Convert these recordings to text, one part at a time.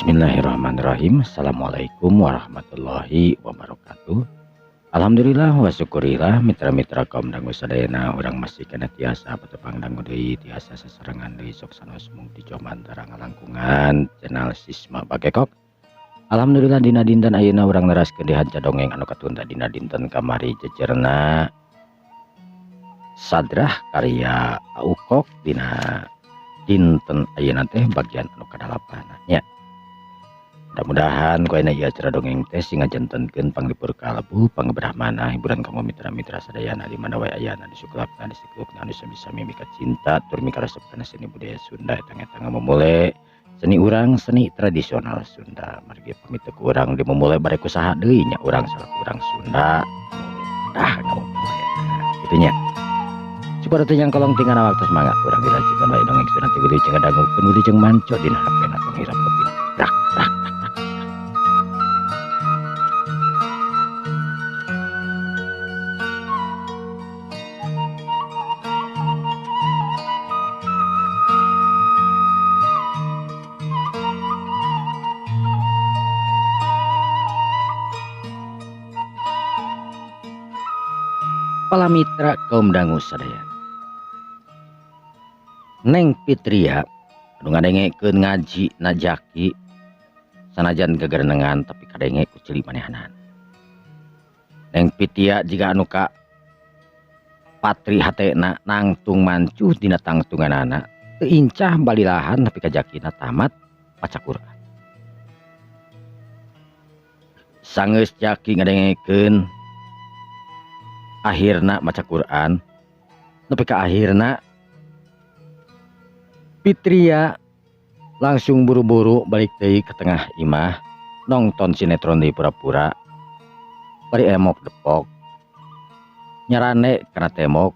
Bismillahirrahmanirrahim. Assalamualaikum warahmatullahi wabarakatuh. Alhamdulillah wa syukurillah, mitra-mitra kaum dangu sadayana, urang masih keneh tiasa patepang dangu deui, tiasa sasarengan deui sok sanos mung di antara ngalangkungan channel Sisma Bagekok. Alhamdulillah, dina dinten ayeuna urang neraskeun di hanca dongeng anu katunda dina dinten kamari, jejerna Sadrah karya Ukok. Dina dinten ayeuna teh bagian anu kadalapan nya. Mudah-mudahan ku ayeuna ieu acara dongeng teh sing ngajantenkeun panglipur kalbu, pangbrahmana, hiburan kanggo mitra-mitra sadayana di mana wae ayana, di sukelapna, di sikulukna, anu sami-sami mika cinta tur mika resep kana seni budaya Sunda, eta ngamumule seni urang, seni tradisional Sunda. Margi pamit ku urang dimumule bare ku saha deui nya, urang salaku urang Sunda dah ngamumule kitu nya. Supaya teu nyangkolong tinggal waktu, semangat urang dilajengkeun wae dongeng Sunda teh. Wilujeng ngadangukeun, wilujeng manco dina HP na, tong hirap kopi rak rak. Para mitra kaum dangu sadayana. Neng Fitria anu ngadengekeun ngaji na Jaki, sanajan gagerenengan tapi kadenge ku ceuli manehanan. Neng Fitria jiga anu ka patri hatena, nangtung mancuh dina tangtunganana, teu incah balilahan nepi ka Jakina tamat maca Quran. Sanggeus Jaki ngadengekeun akhirna maca Quran nepi ka akhirna, Fitria langsung buru-buru balik deui ke tengah imah, nongton sinetron di pura-pura bari emok depok nyarane kana tembok.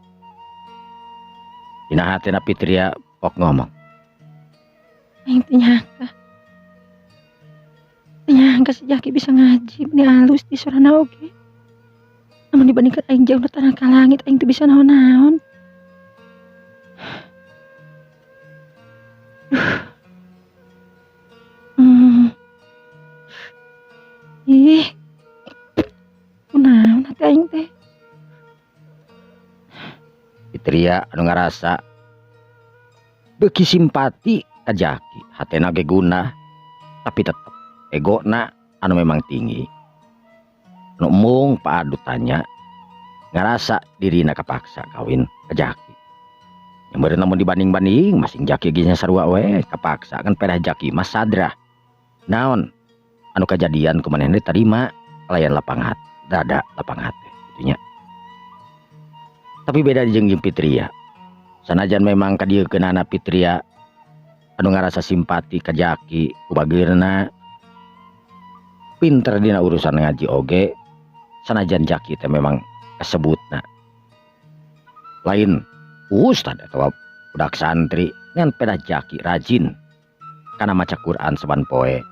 Dina hatina Fitria pok ngomong, "Aing teu nyangka. Teu nyangka si Jaki bisa ngaji meni alus di sorana oge. Namun dibandingkan aing jauh tanah ka langit, aing teu bisa naon-naon. Duh. Ih. Kunaon hati aing teh?" Fitria anu ngarasa beuki simpati ka Jaki, hatena ge gundah, tapi tetep egona anu memang tinggi. Nu embung paadu tanya, ngarasa dirina kapaksa kawin ka Jaki. Yang meureun lamun dibanding-banding masing Jaki ge nya sarua we kapaksa kan, pedah Jaki mah sadrah. Naon anu kajadian ku manehna diterima kalayan lapang hati, dada lapang hati kitu nya. Tapi beda jeung jeung Fitria. Sanajan memang kadieukeunana Fitria anu ngarasa simpati ka Jaki ku bageurna, pinter dina urusan ngaji oge, sanajan Jaki teh memang kasebutna lain ustad atau budak santri, ngan pedah Jaki rajin kana maca Quran saban poe.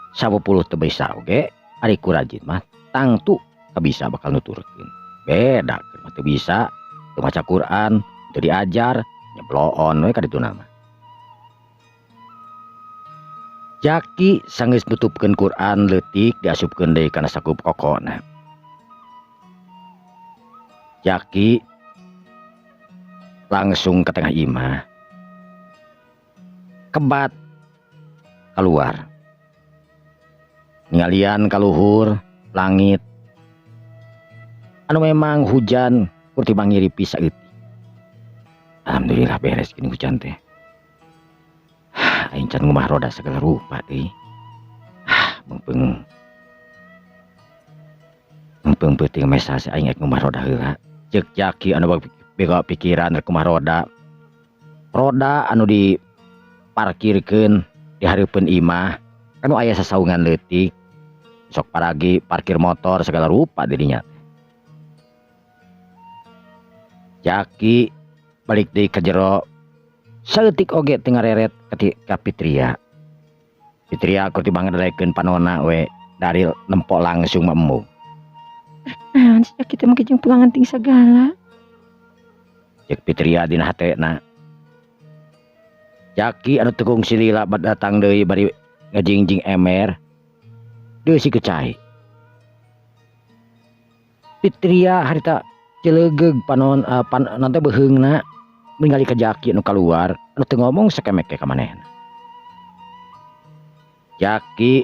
10 teu bisa oge, ari ku rajin mah tangtu kabisa bakal nuturkeun. Beda keur mah teu bisa, teu maca Quran, teu diajar, nyebloon we ka dituna mah. Jaki sanggeus nutupkeun Quran leutik, diasupkeun deui kana sakup kokona. Jaki langsung ke tengah imah, kebat keluar, ningalian kaluhur langit anu memang hujan kurti mangiripi saeutik. Alhamdulillah beres gini hujan teh. Aing can ngumah roda segala rupa deui. Ah, meungpeung meungpeung peuting mesa aing rek ngumah roda heula. Ceuk Jaki anu bega pikiran rek ngumah roda. Roda anu diparkirkeun di hareupeun imah anu aya sasaungan leutik. Sok paragi parkir motor segala rupa dirinya. Jaki balik deui ka jero saeutik oge teu ngareret ka Fitria. Fitria kur tibang ngadelekeun panona we dari nempo langsung mah embung. Naon si Jaki teh make jeung pulangan ting sagala. Ceuk Fitria dina hatena. Jaki anu teu kungsi lila datang deui bari ngajingjing emer deusi ku cai. Fitria harita celegeug panon pan nanti beuheungna ningali ka Jaki nu kaluar anu teu ngomong sakemek ka manehna. Jaki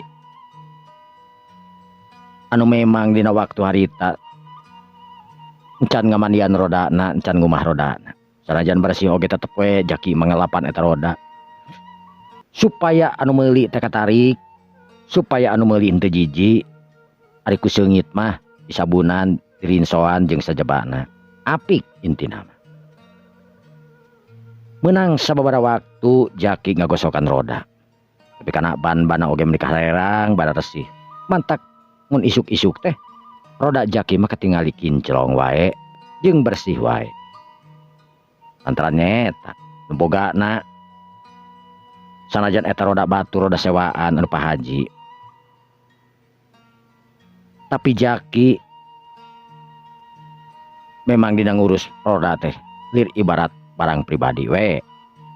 anu memang dina waktu harita encan ngamandian rodana, encan ngumah rodana. Sanajan bersih oge tetep we Jaki mangelapan eta roda. Supaya anu meuli teh katarik, supaya anu meuli henteu jijik. Ari ku seungit mah disabunan, dirinsoan jeung sajabana. Apik intina mah. Meunang sababaraha waktu Jaki ngagosokan roda. Tapi kana ban-banna oge meuni kaherang bada resih. Mantak mun isuk-isuk teh roda Jaki mah katingali kinclong wae jeung bersih wae. Lantaran nyaeta nu bogana sanajan eta roda batu roda sewaan anu Pak Haji. Tapi Jaki memang dina ngurus roda teh lir ibarat barang pribadi we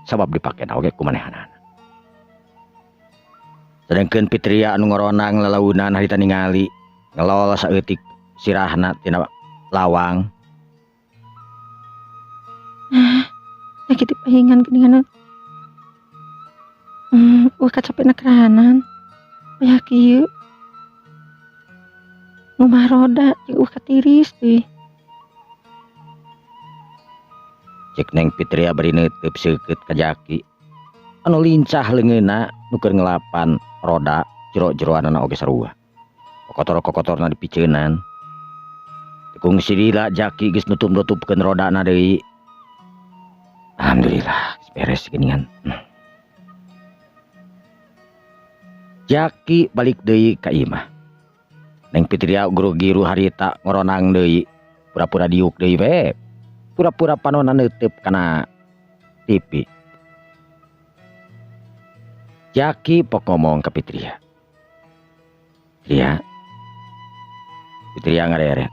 sabab dipakena oge ku manehanana. Sedangkeun Fitria anu ngoronang lalaunan harita ningali ngelol saeutik sirahna tina lawang. Ah, lagi dipahingan geuningan. Wah kacapena keranan. Aya kieu. Ngumah roda jeung eueuh katiris deui. Cek Neng Fitria bari neuteub seukeut ka Jaki. Anu lincah leungeunna nu keur ngelapan roda jero-jeroanana oge sarua. Kokotor-kokotorna dipiceunan. Kungsi lila Jaki geus nutup-nutupkeun rodana deui. Alhamdulillah geus beres geuningan. Jaki balik deui ka imah. Neng Fitria guru-giru harita ngoronang deui, pura-pura diuk deui we. Pura-pura panonna neuteub kana TV. Jaki pok ngomong ka Fitria. Fitria. Fitria ngareret.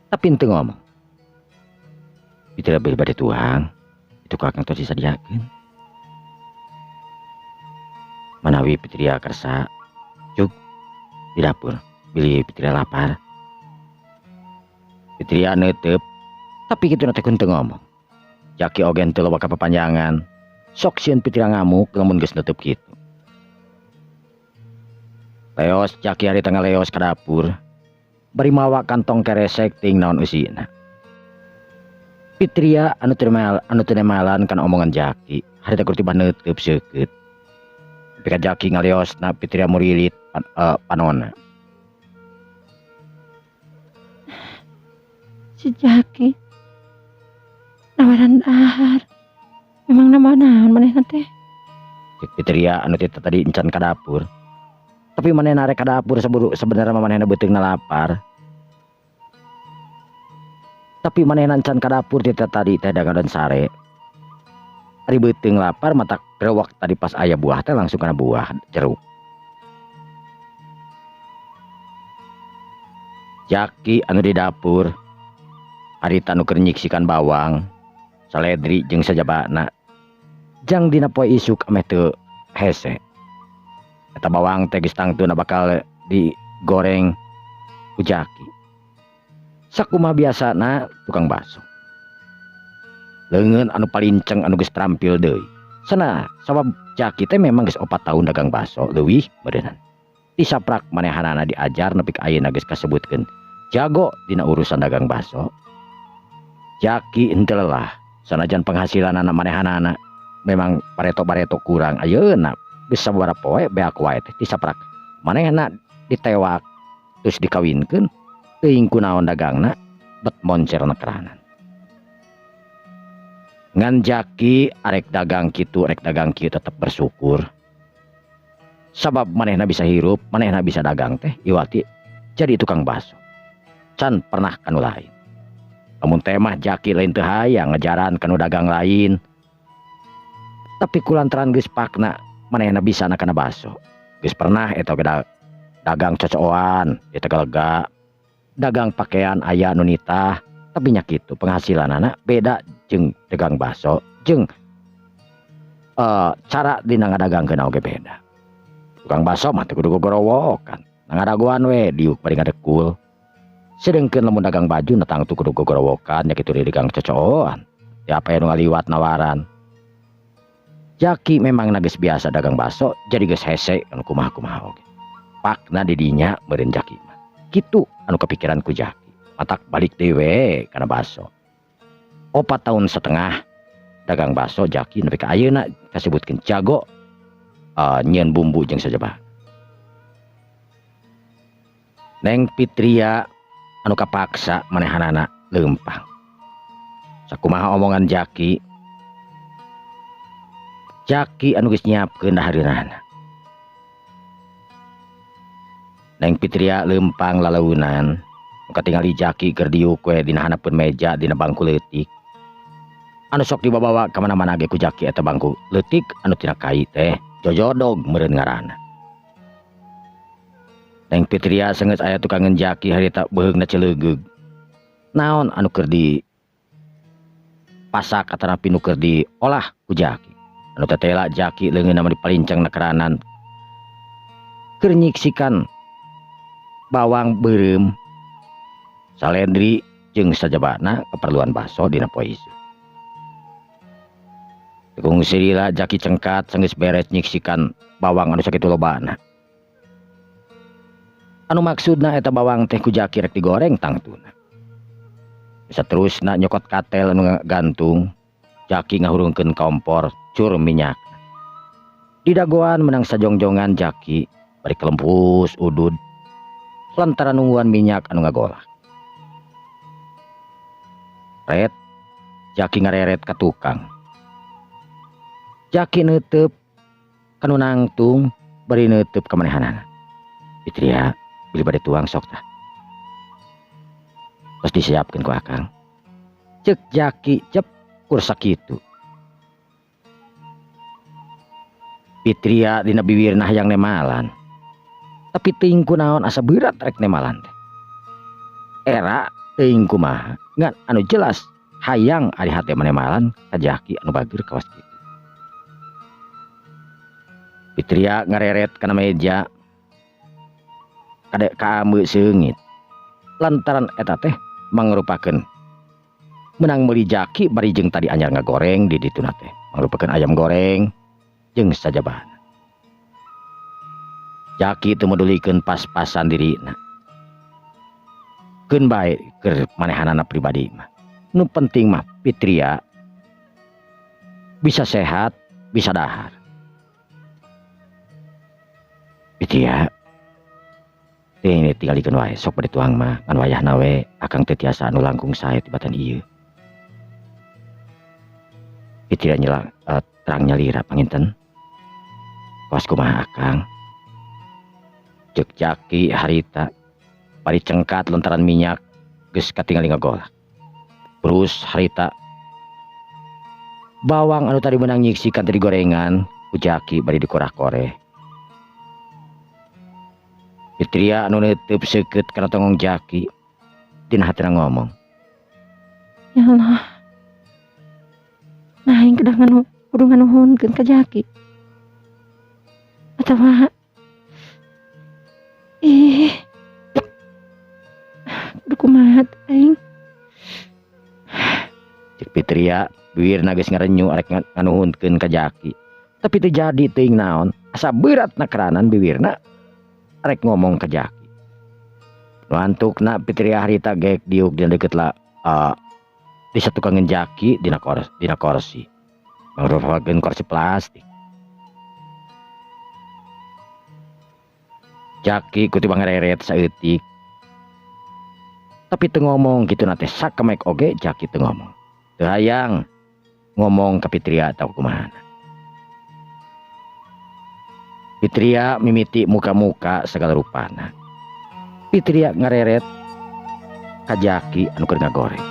Tapi henteu ngomong. Fitria beli bade tuang, itu ka Akang tos disadiakeun. Manawi Fitria kersa cuk di dapur, bilih Fitria lapar. Fitria neuteub, tapi kitu na teh teu ngomong. Jaki oge henteu loba kapapanjangan. Sok sieun Fitria ngamuk lamun geus neuteub kitu. Leos Jaki harita ngaleos ka dapur. Bari mawa kantong keresek ting naon eusina. Fitria anu teu nemalan kana omongan Jaki, harita kur tibah neuteub seukeut. Tapi ka Jaki ngaleosna Fitria murilit panonna. Si Jaki nawaran dahar. Memang nama naon manehna teh? Cek Fitria anu teh tadi encan ka dapur. Tapi manehna rek ka dapur sebenarnya mah manehna beuteungna lapar. Tapi manehna encan ka dapur teh tadi teh dagang sare. Ari beuteung lapar matak grewek tadi pas aya buah teh langsung kana buah jeruk. Jaki anu di dapur harita nu keur nyiksikan bawang, saledri jeung sajabana. Jang dina poe isuk ameh teu hese. Eta bawang teh geus tangtuna bakal digoreng ku Jaki. Sakumaha biasana tukang baso. Leungeun anu palinceng anu geus terampil deui. Sana sabab Jaki teh memang geus 4 tahun dagang baso leuwih meureunnan. Tisaprak manehanana diajar nepi ka ayeuna geus kasebutkeun jago dina urusan dagang baso. Jaki henteu lelah sanajan penghasilanana manehanana memang bareto-bareto kurang ayeuna geus sababaraha poe beak wae teh tisaprak manehna ditewak terus dikawinkeun teuing kunaon dagangna bet moncerna keranan. Ngan Jaki arek dagang kitu arek dagang kieu tetep bersyukur. Sabab manehna bisa hirup, manehna bisa dagang teh iwati jadi tukang baso. Can pernah kanu lain. Lamun teh mah Jaki lain teu hayang ngejaran kanu dagang lain. Tapi kulantaran geus pakna manehna bisa na kana baso. Geus pernah eta oge dagang cocoan di Tegalega, dagang pakaian aya nu nitah, tapi nya kitu penghasilanana beda jeung dagang baso jeung cara dina ngadagangkeun oge beda. Tukang baso mah teu kudu gogorowokan. Ngadagoan we diuk bari ngadekul. Sedengkeun lamun dagang baju na tangtu kudu gogorowokan nya kitu dagang cocoan. Ya apa nu ngaliwat nawaran. Jaki memang geus biasa dagang baso jadi geus hese anu kumaha-kumaha oge. Pakna di dinya meureun Jaki mah. Kitu anu kepikiran ku Jaki. Matak balik deui we kana baso. 4 tahun setengah dagang baso Jaki nepi ka ayeuna kasebutkeun jago nyieun bumbu jeung sajaba. Neng Fitria anu kapaksa manehanana leumpang. Sakumaha omongan Jaki. Jaki anu geus nyiapkeun dahareunana. Neng Fitria leumpang lalaunan. Katingali Jaki keur diuk we dina handapeun meja dina bangku leutik. Anu sok dibawa ka mana-mana ge ku Jaki eta bangku leutik anu tina kai teh jojodog meureun ngaranna. Neng Fitria senggeus aya tukangeun Jaki harita beuheungna ceulegeug. Naon anu keur di pasak atanapi nu keur diolah ku Jaki. Anu tetela Jaki leungeunna mah dipalinceng na keranan. Keur nyiksikan bawang beureum, salendri jeung sajabana keperluan baso dina poe isuk. Kungsi lila Jaki cengkat senggeus beres nyiksikan bawang anu sakitu lobana. Anu maksudna eta bawang teh ku Jaki rek digoreng tangtuna. Bisa terusna nyokot katel anu gantung, Jaki ngahurungkeun kompor cur minyak. Didagoan menang sajongjongan Jaki bari kelempus udud lantaran nungguan minyak anu ngagolak. Ret Jaki ngareret ka tukang. Jaki neuteub kanu nangtung bari neuteub ka manehanana. Fitria bilih bade tuang sok tah. Terus disiapkeun ku akang. Ceuk Jaki cep kur sakitu. Fitria dina biwirna hayang nemalan. Tapi teuing kunaon asa berat rek nemalan teh. Era teuing kumaha ngan anu jelas hayang ari hate manemalan ka Jaki anu bageur kawas kitu. Fitria ngareret kana meja kadek kaameu seungit. Lantaran eta teh mangrupakeun menang meuli Jaki bari jeung tadi anyar ngagoreng di dituna teh mangrupakeun ayam goreng jeung sajabana. Jaki teu medulikeun pas-pasan dirina. Keun bae keur manehanana pribadi mah. Nu penting mah Fitria bisa sehat, bisa dahar. Fitria teh tinggalikeun wae sok bade tuang mah ngan wayahna we akang teh tiasa anu langkung sae tibatan ieu. Fitria nyela terang nyalira panginten. Kawas kumaha akang? Ceuk Jaki harita bari cengkat lantaran minyak geus katingali ngagolak. Terus harita bawang anu tadi meunang nyiksikan tadi gorengan ku Jaki bari dikorah-koreh. Fitria anu neuteub seukeut kana tongong Jaki dina hatina ngomong. Ya Allah. Nah aing kedah kudu nganuhunkeun ka Jaki. Atawa ih kudu kumaha aing. Cek Fitria biwirna geus ngarenyu arek nganuhunkeun ka Jaki. Tapi teu jadi teuing naon asa berat na keranan biwirna arek ngomong ka Jaki. Nu antukna Fitria harita gek diuk dina deukeut la di satukangeun Jaki dina korsi. Mangrupakeun korsi plastik. Jaki ku tibang ngareret saeutik. Tapi teu ngomong kitu na teh sakemek oge Jaki teu ngomong. Teu hayang ngomong ka Fitria atawa kumaha. Fitria mimiti muka-muka segala rupana. Fitria ngareret ka Jaki anu keur ngagoreng.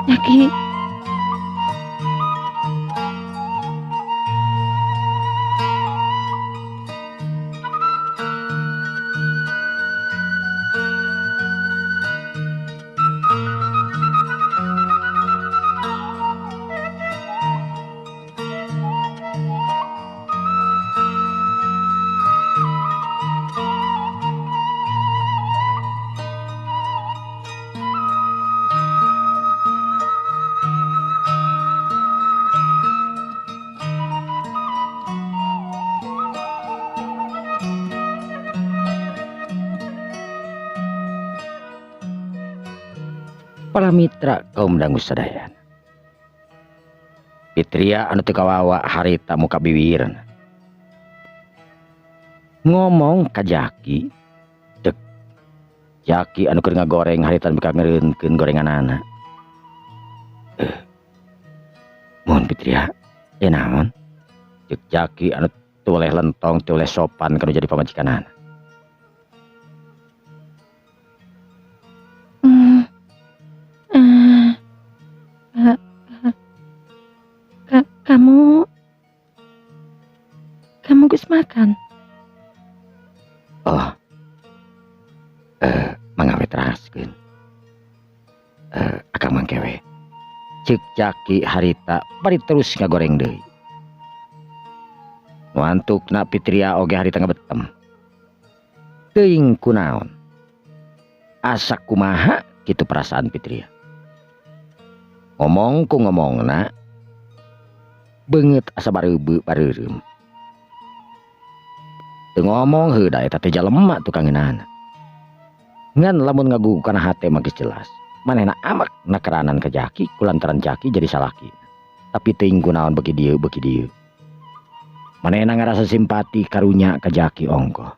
Jaki. Para mitra kaum dangu sadayana. Fitria anu teu kawawa harita muka biwirna. Ngomong ka Jaki, dek. Jaki anu keur ngagoreng harita bika ngeureunkeun gorenganana. Mohon Fitria, ya naon? Cek Jaki anu teu oleh lentong, teu oleh sopan kanu jadi pamajikanana. Kamu geus makan? Oh, mangga we teraskeun. Akang mangke we. Cek Jaki harita bari terus ngagoreng deui. Nu antukna Fitria oge harita ngabetem. Teuing kunaon? Asa kumaha kitu perasaan Fitria. Ngomong ku ngomongna beungeut asa bareubeu bareureum. Teu ngomong heuh da eta teh jalema tukang ngeunahna. Ngan lamun ngagugu kana hate mah geus jelas. Manehna amak nakeranan ka Jaki kulantaran Jaki jadi salaki. Tapi teuing kunaon beuki dieu beuki dieu. Manehna ngarasa simpati karunya ka Jaki ongkoh.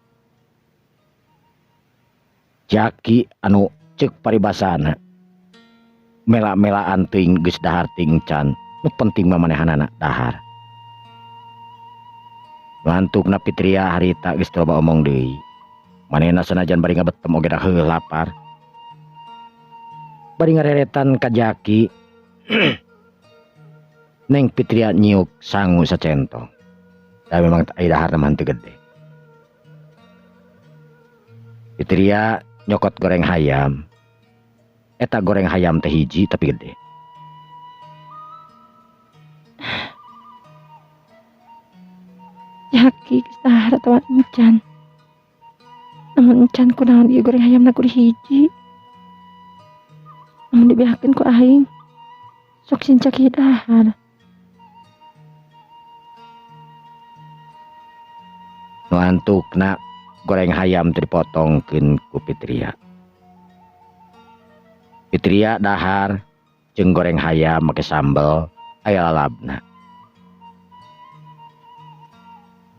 Jaki anu ceuk paribasana mela-melaan teuing geus dahar ting can, nu penting mah manehanana dahar. Ngantukna Fitria harita geus loba omong deui. Manehna sanajan bari ngabetem oge da heuh lapar. Bari ngareretan ka Jaki. Neng Fitria nyiuk sangu sacentong. Da memang aya daharna mah teu gede. Fitria nyokot goreng hayam. Eta goreng hayam teh hiji tapi gede. Jaki geus dahar atawa encan. Namun encan kunaon ieu goreng hayamna kudu hiji. Namun dibeakeun ku aing sok sin Jaki dahar. Nu antukna goreng hayam teh dipotongkeun ku Fitria. Fitria dahar jeung goreng hayam make sambel aya lalabna.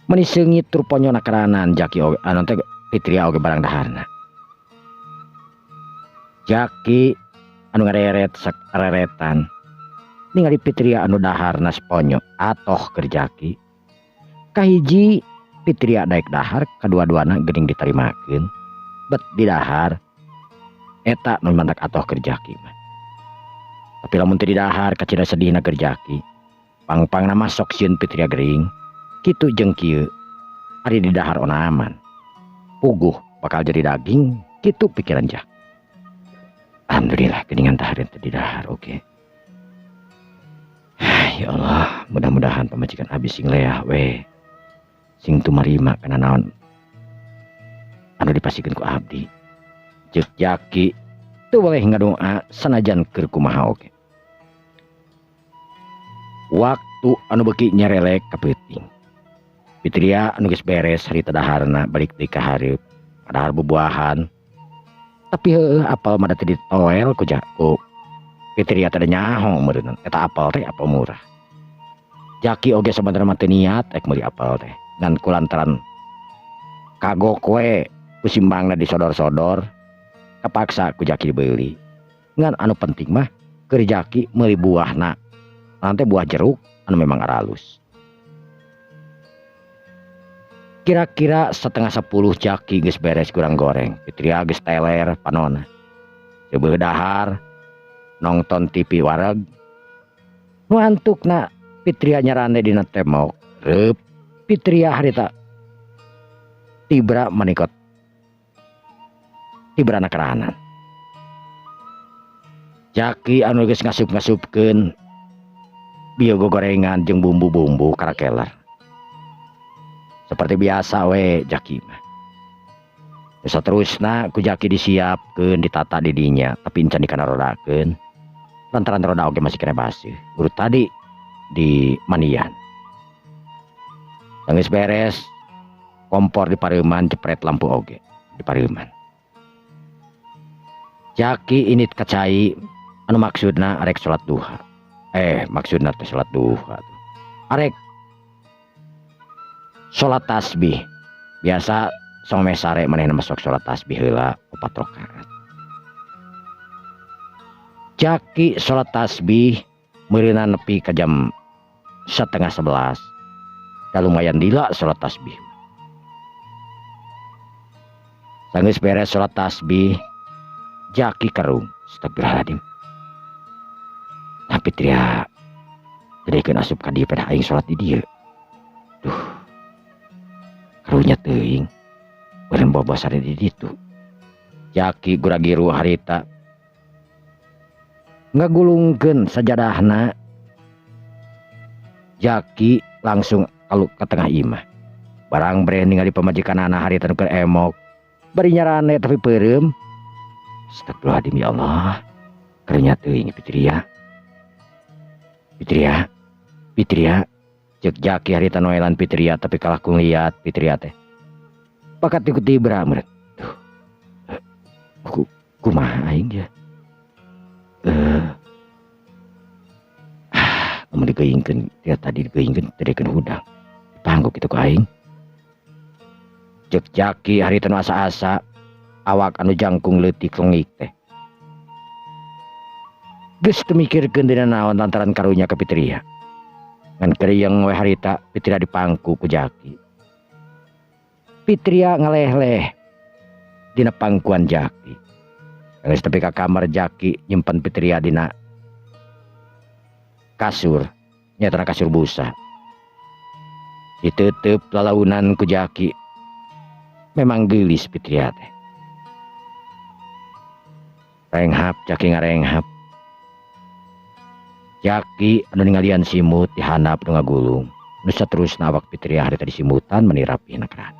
Meni seungit tur ponyona keranan Jaki oge anu teh Fitria oge barang daharna. Jaki anu ngareret sareretan ningali Fitria anu daharna seponyo atoh keur Jaki. Kahiji Fitria daek dahar kadua-duana geuning ditarimakeun bet di dahar eta nu mantak atoh keur Jaki mah. Tapi lamun teu didahar kacida sedihna keur Jaki. Pangpangna mah sok sieun Fitria gering. Kitu jeung kieu ari didahar ona aman. Puguh bakal jadi daging kitu pikiran Jaki. Alhamdulillah geuningan dahareun teu didahar oge. Ya Allah, mudah-mudahan pamajikan abi sing leah we. Sing tumarima kana naon anu dipasikeun ku abdi. Ceuk Jaki teu boleh ngadoa sanajan keur kumaha oge. Waktu anu beuki nyerelek ka peuting. Fitria anu geus beres harita daharna balik deui ka hareup, padahal bubuahan. Tapi heueuh apel mah da teu ditoel ku Jaku. Fitria teh nyaho meureunna eta apel teh apel murah. Jaki oge sabenerna mah teu niat rek meuli apel teh. Ngan kulantaran kagok we ku simbangna disodor-sodor kapaksa ku Jaki dibeli. Ngan anu penting mah keur Jaki meuli buahna. Nanti buah jeruk anu memang aralus. Kira-kira 9:30 Jaki geus beres kurang goreng. Fitria geus teler panona. Seubeuh dahar nongton TV wareg. Nu antukna Fitria nyarande dina tembok. Reup Fitria harita tibra manikot. Tibrana keranan. Jaki anu geus ngasup-ngasupkeun bieu gogorengan jeung bumbu-bumbu karakeler. Seperti biasa we Jaki mah. Saterusna ku Jaki disiapkeun ditata di dinya tapi encan dikanarodakeun. Lantaran roda oge masih kena baseuh. Urut tadi di manian. Geus beres kompor di pareuman jepret lampu oge di pareuman. Jaki init ka cai Anu maksudna arek salat duha. Maksudna teh salat duha tuh. Arek salat tasbih. Biasa samemeh sare manehna masuk salat tasbih heula 4 rakaat. Jaki salat tasbih meureunna nepi ka jam setengah sebelas. Da lumayan lila salat tasbih. Sanggeus beres salat tasbih, Jaki kerung. Astagfirullahaladzim. Nah Fitria gedekeun asup ka dieu pedah aing salat di dieu. Duh. Karunya teuing. Beureum bobo sare di ditu. Jaki guragiru harita ngagulungkeun sajadahna. Jaki langsung kalu ka tengah imah. Barang breh ningali pamajikanana harita nu keur emok. Bari nyarane tapi peureum. Astagfirullahaladzim ya Allah. Karunya teuing Fitria. Fitria. Fitria. Ceuk Jaki harita noelan Fitria tapi kalah ku ngeliat Fitria teh. Bakat ikut dibra meureun. Tuh. Kumaha aing ya? Lamun digeuingkeun dia tadi digeuingkeun teu hudang. Pangguk kitu ku aing. Ceuk Jaki harita nu asa-asa awak anu jangkung leutik lengik teh. Geus teu mikirkeun dina naon lantaran karunya ka Fitria. Ngan kerieng we harita Fitria dipangku ku Jaki. Fitria ngaleh-leh dina pangkuan Jaki. Geus tepi ka kamar Jaki nyimpen Fitria dina kasur, nyatana kasur busa. Ditutup lalaunan ku Jaki. Memang geulis Fitria teh. Renghap Jaki ngarenghap. Jaki anu ningalian simut di handap nu ngagulung. Nu saterusna awak Fitria harita disimutan meni rapihna kerana.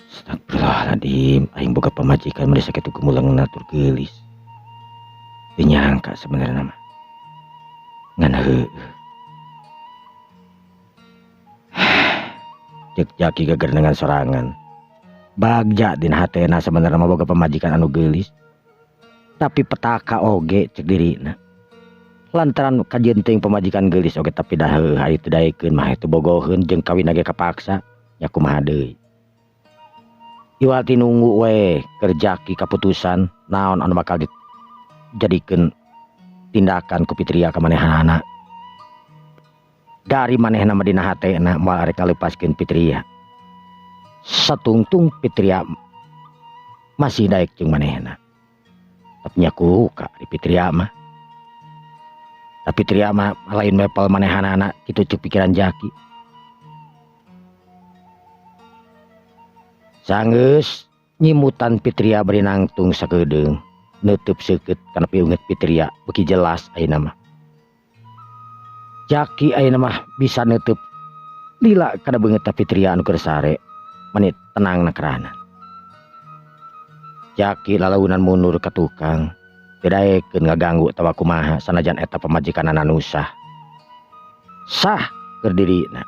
Astagfirullahaladzim, aing boga pamajikan meni sakitu gumulengna tur geulis. Teu nyangka sebenarnya mah. Ngan heueuh. Ceuk Jaki gagerenengan sorangan. Bagja dina hatena sebenarnya mah boga pamajikan anu geulis. Tapi petaka oge cek dirina. Lantaran kajeun teuing pamajikan geulis oge tapi dah heueuh ari teu daekeun mah teu bogoheun jeung kawin ge kapaksa nya kumaha deui. Iwal ti nunggu we keur Jaki kaputusan naon anu bakal dijadikeun tindakan ku Fitria ka manehanana. Dari manehna mah dina hatena moal arek ngalepaskeun Fitria. Satungtung Fitria masih daek jeung manehna. Tapi nya kuka di Fitria mah. Tapi Fitria mah lain mepel manehanana kitu ceuk pikiran Jaki. Sanggeus nyimutan Fitria bari nangtung sakedeung neuteub seukeut kana piungeut Fitria beuki jelas ayeuna mah. Jaki ayeuna mah bisa neuteub lila kana beungeut Fitria anu keur sare meni tenang na keranan. Jaki lalaunan mundur ka tukang teu daekeun ngaganggu atawa kumaha sanajan eta pamajikanana nu sah. Sah keur dirina.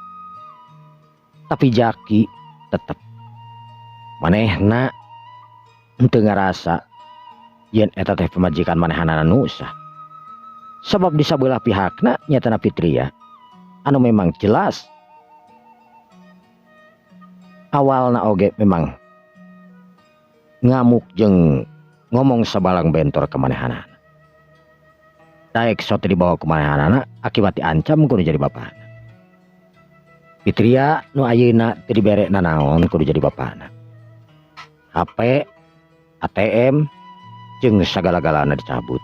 Tapi Jaki tetep manehna henteu ngarasa yen eta teh pamajikan manehanana nu sah. Sabab di sabelah pihakna nyatana Fitria anu memang jelas awalna oge memang ngamuk jeung ngomong sabalang bentor ka manehanana. Daek sote dibawa ku manehanana akibat diancam kudu jadi bapana. Fitria nu ayeuna teu dibere nanaon kudu jadi bapana. HP, ATM jeung sagala-galana dicabut.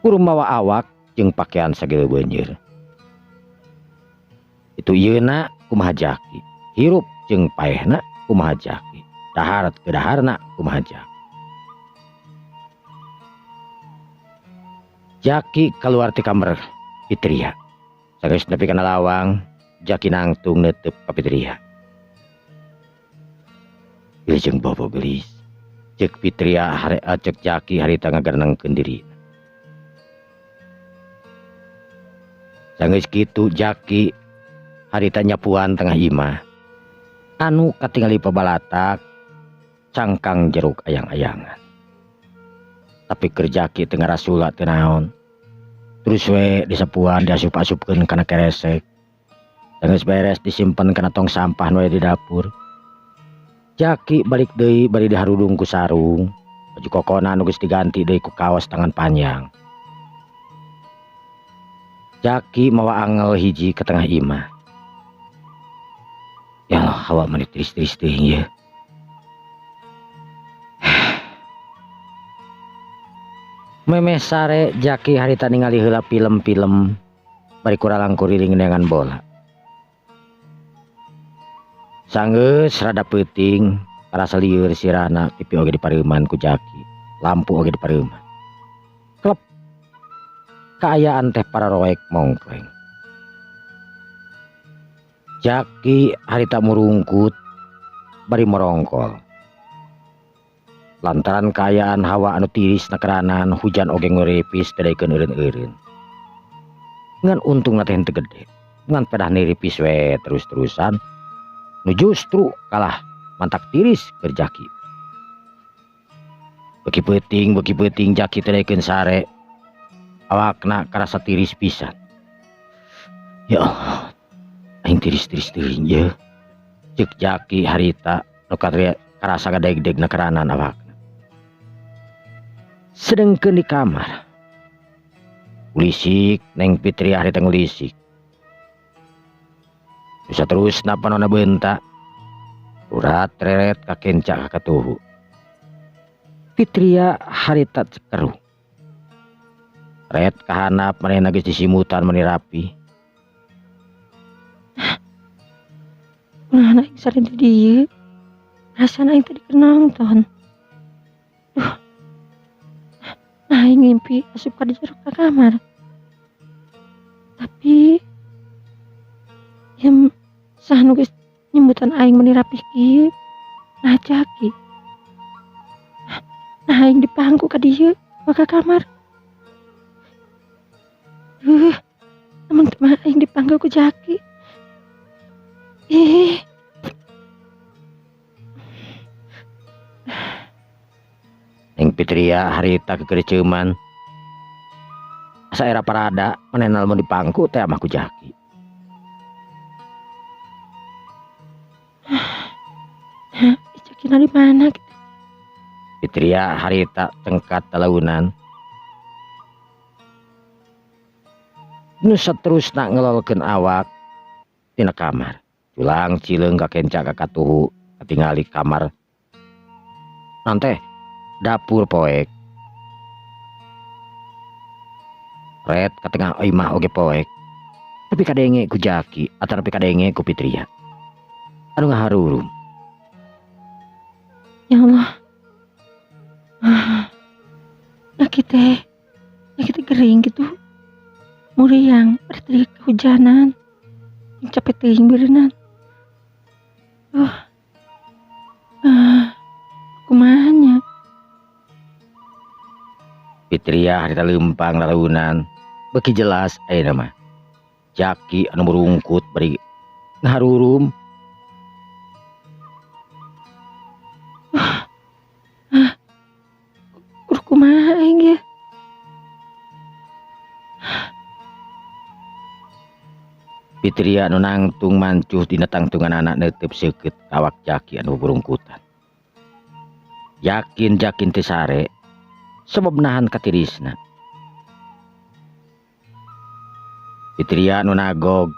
Kudu mawa awak jeung pakaian sagala beunjeur. Itu ieuna kumaha Jaki, hirup jeung paehna kumaha Jaki, dahar ke daharna kumaha Jaki. Jaki keluar ti kamar Fitria. Sageus nepi kana lawang, Jaki nangtung neuteub ka Fitria. Wilujeng bobo geulis. Ceuk Fitria ceuk Jaki harita ngagerenengkeun diri. Sanggeus kitu Jaki harita nyapuan tengah imah. Anu katingali pabalatak Cangkang jeruk ayang-ayangan. Tapi keur Jaki teu ngarasula teu naon. Terus we disapuan diasup-asupkeun kana keresek. Geus beres disimpen kana tong sampah nu aya di dapur. Jaki balik deui bari diharudung ku sarung. Baju kokona nu geus diganti deui ku kaos tangan panjang. Jaki mawa angel hiji ke tengah imah. Ya Allah, hawa meni tiris-tiris teuing ieu. Memeh sare Jaki harita ningali heula film-film bari kuralang kuriling neangan bola. Sanggeus rada peuting, karasa lieur sirahna, TV oge dipareuman ku Jaki, lampu oge dipareuman. Klep. Kaayaan teh pararoek mongkleng. Jaki harita murungkut bari morongkol. Lantaran kaayaan hawa anu tiris nakeranan hujan oge nguripis teu daekeun eureun-eureun. Ngan untungna teh henteu gede, ngan pedah niripis we terus-terusan. Nu justru kalah mantak tiris keur Jaki. Beuki peuting Jaki teu daekeun sare. Awakna karasa tiris pisan. Ya Allah, aing tiris-tiris teuing ieu. Ceuk Jaki harita nu karasa ngadegdeg nakeranan awakna. Sedengkeun di kamar. Ulisik Neng Fitri harita ngulisik. Bisa terus napa nona bentak. Urat reret kakenca kakatuhu. Fitria harita cekeruh. Ret kahanap manehna geus disimutan meni rapi. Nah, aing sare di dieu. Rasana aing tadi keur nonton. Duh. Nah, aing ngimpi asup ka di jero ka kamar. Tapi yang sah nu geus nyebutan aing meni rapih kieu. Nah, Jaki. Nah, aing dipangku ka dieu, ka kamar. Duh, teman teman aing dipanggil ku Jaki. Ih. Neng Fitria harita kekerceuman. Asa era parada manehna lamun dipangku teh mah ku Jaki. Hah, Jaki di mana gitu? Fitria harita cengkat talaunan. Nu saterusna ngelolkeun awak tina kamar. Culang cileung kakenca kakatuhu katingali kamar. Nanteh dapur poek. Ret ka tengah imah oge poek. Tapi kadenge ku Jaki atanapi kadenge ku Fitria. Anu ngaharurum. Ya Allah. Ah. Jaki teh. Jaki teh gering gitu. Muriang berarti kehujanan. Capek teuing beureunan. Ah, kumaha nya? Fitria harita leumpang lalaunan. Beuki jelas ayeuna mah. Jaki anu murungkut bari ngaharurum. Ah, kudu kumaha aing ye? Fitria anu nangtung mancuh dina tangtungan anak neuteup seukeut ka awak Jaki anu burungkutan. Yakin Jakin teu sare sebab nahan katirisna. Fitria anu nagog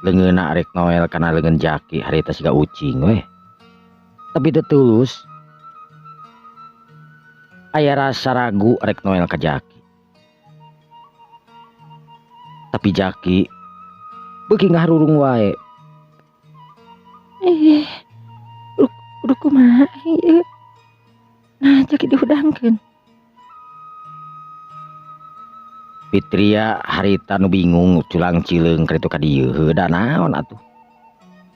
leungeunna arek noel kana leungeun Jaki harita siga ucing weh. Tapi teu tulus. Aya rasa ragu arek noel ka Jaki. Tapi Jaki beuki ngaharurung wae. Kudu kumaha ieu? Nah, Jaki dihudangkeun. Fitria harita nu bingung culang cileung ka ditu ka dieu. Heuh, da naon atuh?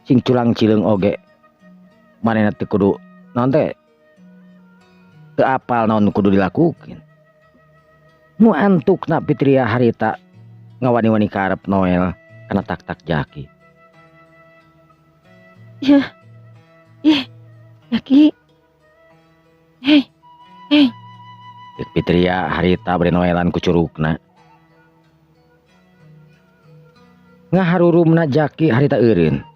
Sing culang cileung oge manehna teu kudu naon teh? Teu apal naon kudu dilakukeun. Nu antukna Fitria harita ngawani-wani karep Noel kana tak-tak Jaki. Ya. Ih, Jaki. Hei, hei. Cek Fitria harita bari noelan ku curugna. Ngaharurumna Jaki harita eureun.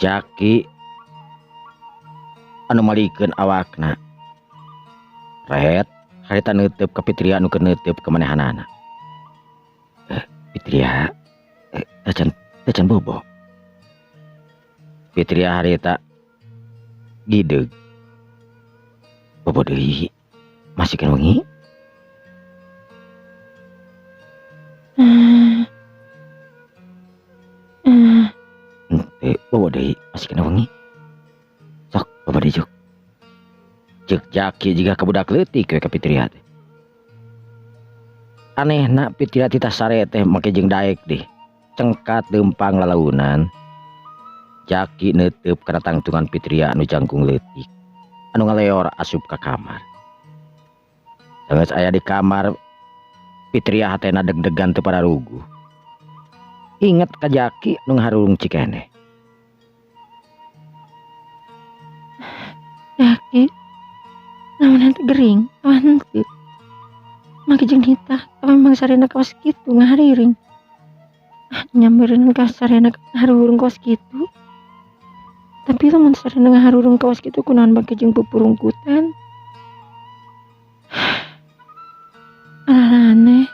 Jaki anu malikeun awakna. Rehet harita neuteub ka Fitria nu keur neuteub ka manehanana. Fitria, tacan bobo. Fitria harita gideug. Bobo deui masih kan wengi. Henteu, bobo deui masih kena wengi. Sok bobo deui juk. Ceuk Jaki jiga ka budak leutik we ka Fitria teh. Anehna Fitria titah sare teh make jeung daek deh. Cengkat leumpang lalaunan. Jaki neuteub kana tangtungan Fitria anu jangkung leutik. Anu ngaleor asup ka kamar. Sanggeus aya di kamar, Fitria hatena deg-degan teu pararuguh. Inget ka Jaki nu ngaharurung cikeneh. Jaki, naon teh gering, naon teu. Make jeung nitah, tapi memang sarena kawas kitu ngahariring. Nyameureun ka sarena ngaharurung kawas kitu. Tapi lamun sarena ngaharurung kawas kitu kunaon bangke jeung pupurungkutan. Aneh.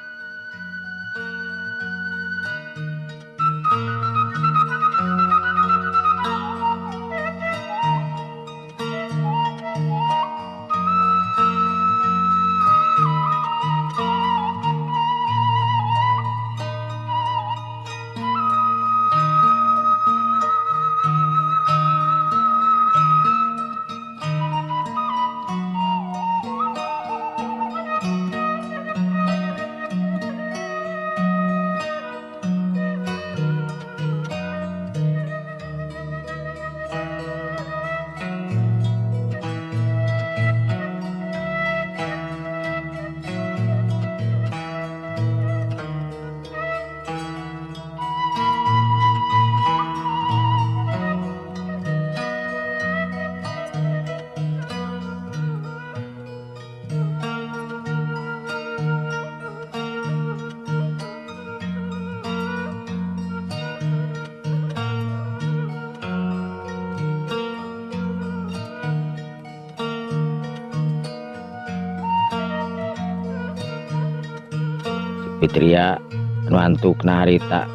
Fitria anu antukna harita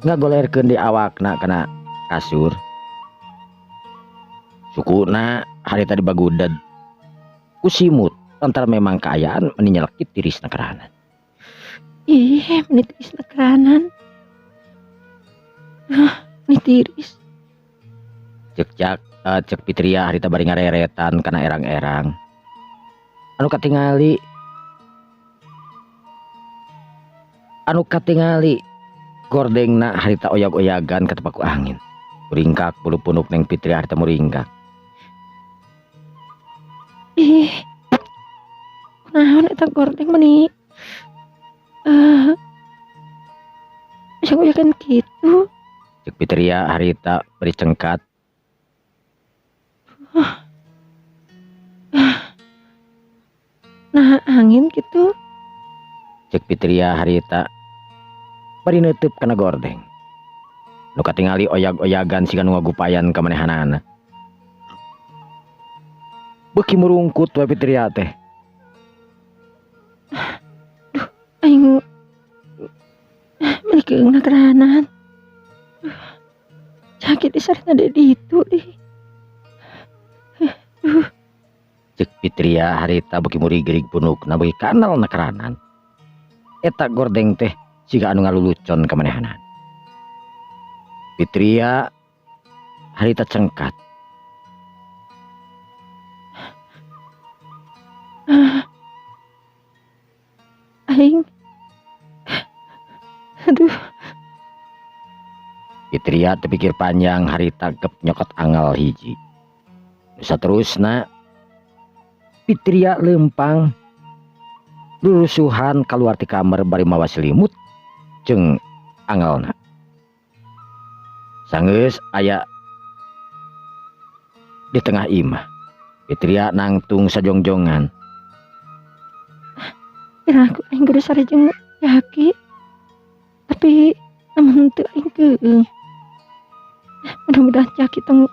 ngagolerkeun di awakna kana kasur. Sukuna harita dibaguded ku simut lantaran memang kaayaan meni nyelekit tirisna keranan. Ih, meni tirisna keranan. Ah, meni tiris. Cek cek Fitria harita bari ngareretan kana erang-erang. Anu katingali gordengna harita oyag-oyagan katepaku angin. Muringkak bulu punuk neng Fitria harita muringkak. Ih, kunaon eta gordeng meni? Bisa oyagan kitu. Cek Fitria harita bari cengkat. Nah, angin kitu. Cek Fitria harita bari neuteub kana gordeng. Nu katingali oyag-oyagan siga nu ngagupayan ka manehanana. Beuki murungkut we Fitria teh. Duh, aing meni keungna keranan. Sakit disarena de ditu dih. Duh. Cek Fitria harita beuki murigrig punukna beuki kanal na keranan. Eta gordeng teh siga anu ngalulucon ka manehanana. Fitria harita cengkat. Aing. Aduh. Fitria tepikir panjang harita gep nyokot angel hiji. Saterusna Fitria lempang lurusuhan kaluar ti kamar bari mawa selimut jeung angelna. Sanggeus aya Di tengah imah Fitria nangtung sajongjongan. Kira aku aing kudu sare jeung Jaki. Tapi lamun teu aing keueung. Mudah-mudahan Jaki tong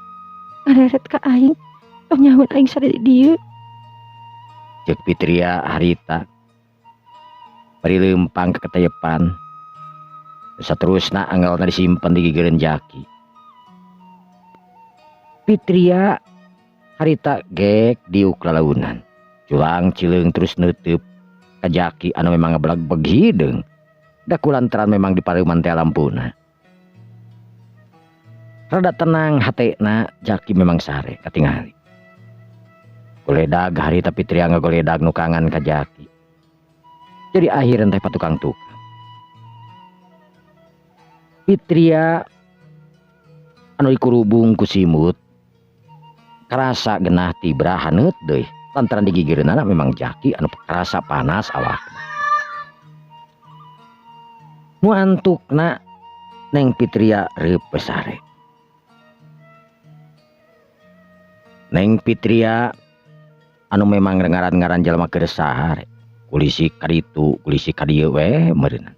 ngareret ka aing, tong nyahoan aing sare di dieu. Ceuk Fitria harita bari leumpang keketeyepan. Saterusna anggelna disimpen di gigireun Jaki. Fitria harita gek diuk lalaunan. Culang cileung terus neuteub ka Jaki anu memang ngebelegbeg hideung. Da kulantaran memang dipareuman teh lampuna. Rada tenang hatena Jaki memang sare katingali. Goledag harita Fitria ngagoledag nukangan ka Jaki. Jadi akhiran teh patukang tukang. Fitria anu dikurubung ku simut karasa genah tibra haneut deui lantaran digigireunana memang Jaki anu karasa panas awakna. Nu antukna Neng Fitria reup sare. Neng Fitria anu memang ngaran-ngaran jalma keur sare, kulisik ka ditu, kulisik ka dieu we meureunna.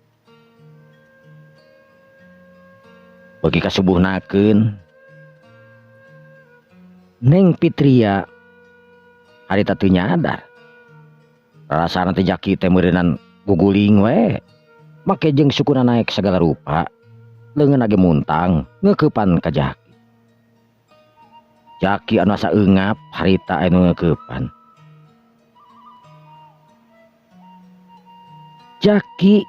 Bagi kasubuhnakeun Neng Fitria harita teu nyadar. Rasana teh Jaki teh meureunan guguling we. Make jeung sukuna naek sagala rupa, leungeun ge muntang ngeukepan ka Jaki. Jaki anu asa eungap harita anu ngeukepan. Jaki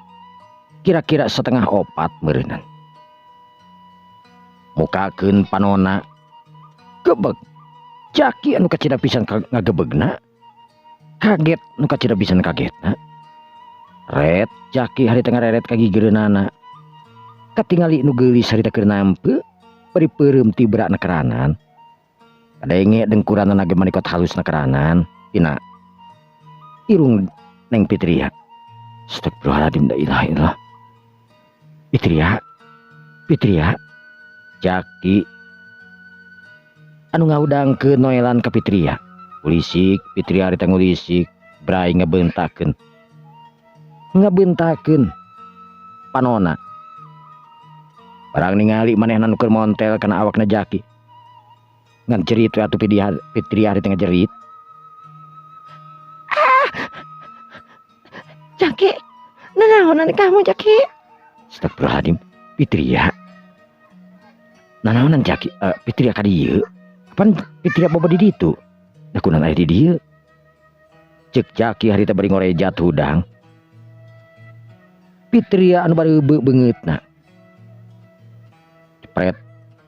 kira-kira 3:30 meureunan. Mukakeun panona gebeg. Jaki anu kacida pisan ngagebegna, kaget nu kacida pisan kagetna. Ret Jaki harita ngareret ka gigireunana. Katingali nu geulis harita keur nampe, bari peureum tibra na keranan. Kadenge dengkuranna ge manikot halus na keranan tina irung Neng Fitria. Astagfirullahaladzim, la ilaha illallah. Fitria, Fitria. Jaki anu ngahudangkeun noelan ka Fitria. Kulisik Fitria harita ngulisik, brai ngebentakeun. Ngebentakeun panona. Barang ningali manehna nu keur montel kana awakna Jaki. Ngan jerit we atuh Fitria harita ngajerit. Ah! Jaki, nanaonan kamu Jaki? Astagfirullahaladzim, Fitria. Nanaonan Jaki, Fitria ka dieu? Kapan Fitria bobo di ditu? Nah kunaon aya di dieu? Ceuk Jaki harita bari ngorejat hudang. Fitria anu bari beungeutna. Cepret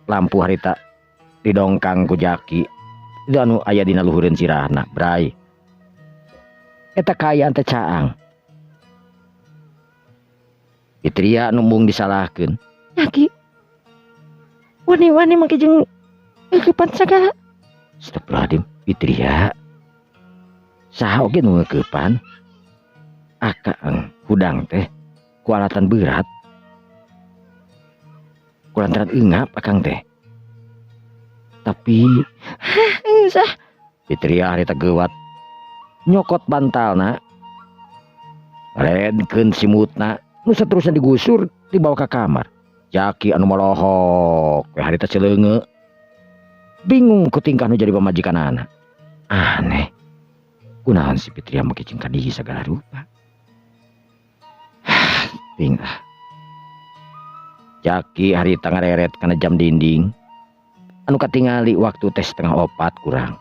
lampu harita didongkang ku Jaki. Itu anu aya dina luhureun sirahna, bray. Eta kaayaan teh caang. Fitria anu mung disalahkeun. Jaki, wani-wani make jeung ngeukepan sagala. Astagfirullahaladzim, Fitria. Saha oge nu ngeukepan? Akang hudang teh ku alatan berat. Ku lantaran eungap akang teh. Tapi hah, geus ah. Fitria harita geuwat nyokot bantalna, ngaredkeun simutna, nu saterusna digusur dibawa ka kamar. Jaki anu molohok we harita celeunge. Bingung ku tingkah nu jadi pamajikanana. Aneh. Kunaon si Fitria make jeung ka dieu sagala rupa. Ting ah. Jaki harita ngareret kana jam dinding. Anu katingali waktu teh 3:30 kurang.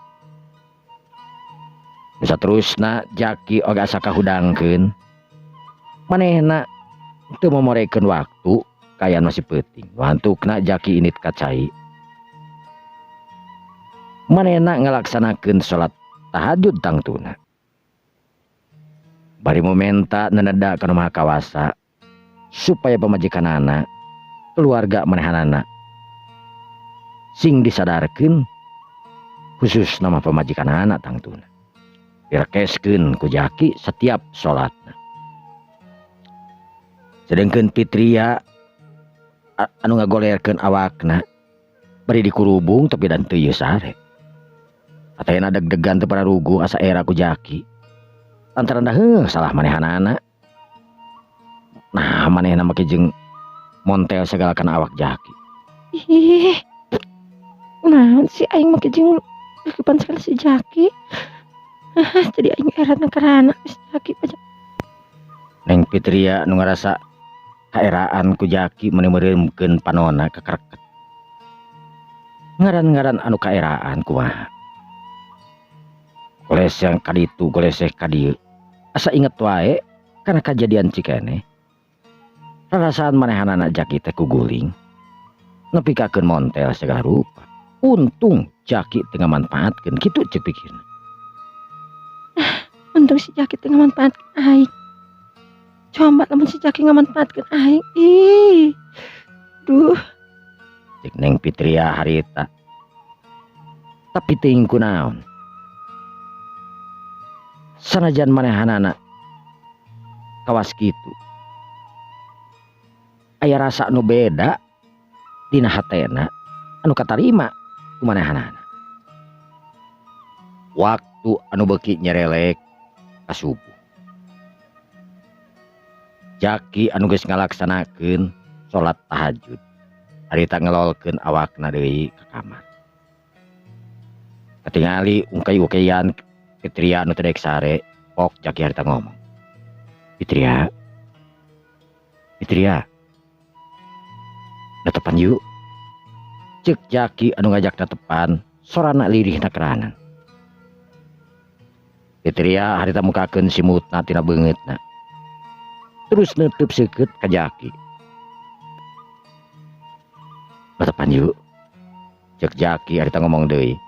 Nu saterusna Jaki oge asa kahudangkeun. Manehna teu momorekeun waktu kaayaan masih peuting. Wantukna Jaki init ka cai. Manehna ngalaksanakeun salat tahajud tangtuna. Bari mumenta neneda ka nu Maha Kawasa supaya pamajikanana, keluarga manehanana sing disadarkeun, khusus nama pamajikanana tangtuna. Direkeskeun ku Jaki setiap salatna. Sedengkeun Fitria anu ngagolerkeun awakna bari dikurubung tapi dan teu ieu sare. Hatena deg-degan teu pararuguh asa era ku Jaki. Lantaran dah heuh salah manehanana. Nah manehna make jeung montel segala kana awak Jaki. Ih. Naon sih aing make jeung kehidupan segala si Jaki. Jadi aing era karana si Jaki pajak. Neng Fitria nu ngarasa kaeraan ku Jaki meuni meureumkeun panona kakereket. Ngaran-ngaran anu kaeraan kumaha. Goleseh kaditu, goleseh kadieu. Asa inget wae kana kajadian Cikene. Rarasaan manehanana Jaki teh kuguling. Nepi kakeun montel segala rupa. Untung Jaki teu ngamanfaatkeun kitu ceuk pikirna. Untung si Jaki teu ngamanfaatkeun aing. Coba lamun si Jaki ngamanfaatkeun aing. Ih. Duh. Cek Neng Fitria harita. Tapi teuing kunaon. Sanajan manehanana kawas kitu. Aya rasa nu beda dina hatena anu katarima ku manehanana. Waktu anu beuki nyerelek ka subuh. Jaki anu geus ngalaksanakeun salat tahajud. Harita ngelolkeun awakna deui ka kamar. Katingali ungkai-ungkaian Fitria anu teu daek sare, pok Jaki harita ngomong. Fitria. Fitria. Netepan yuk. Ceuk Jaki anu ngajak netepan, sorana lirihna keranan. Fitria harita mukakeun simutna tina beungeutna. Terus neuteub seukeut ka Jaki. Netepan yuk. Ceuk Jaki harita ngomong deui.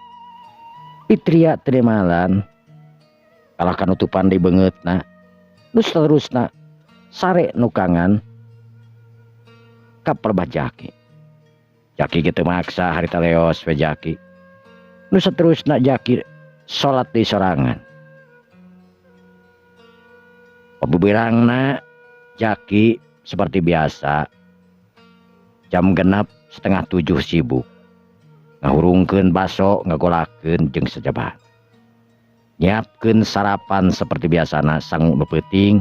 Fitria teu demalan. Kalah kanutupan di beungeutna. Nu saterusna sare nukangan ka perbah Jaki. Jaki kitu maksa harita leos we Jaki. Nu saterusna Jaki salat di sorangan. Pabeberangna Jaki seperti biasa jam 6:30 sibuk ngahurungkeun baso ngagolakeun jeung sajabana. Nyiapkeun sarapan seperti biasana sangu nu peuting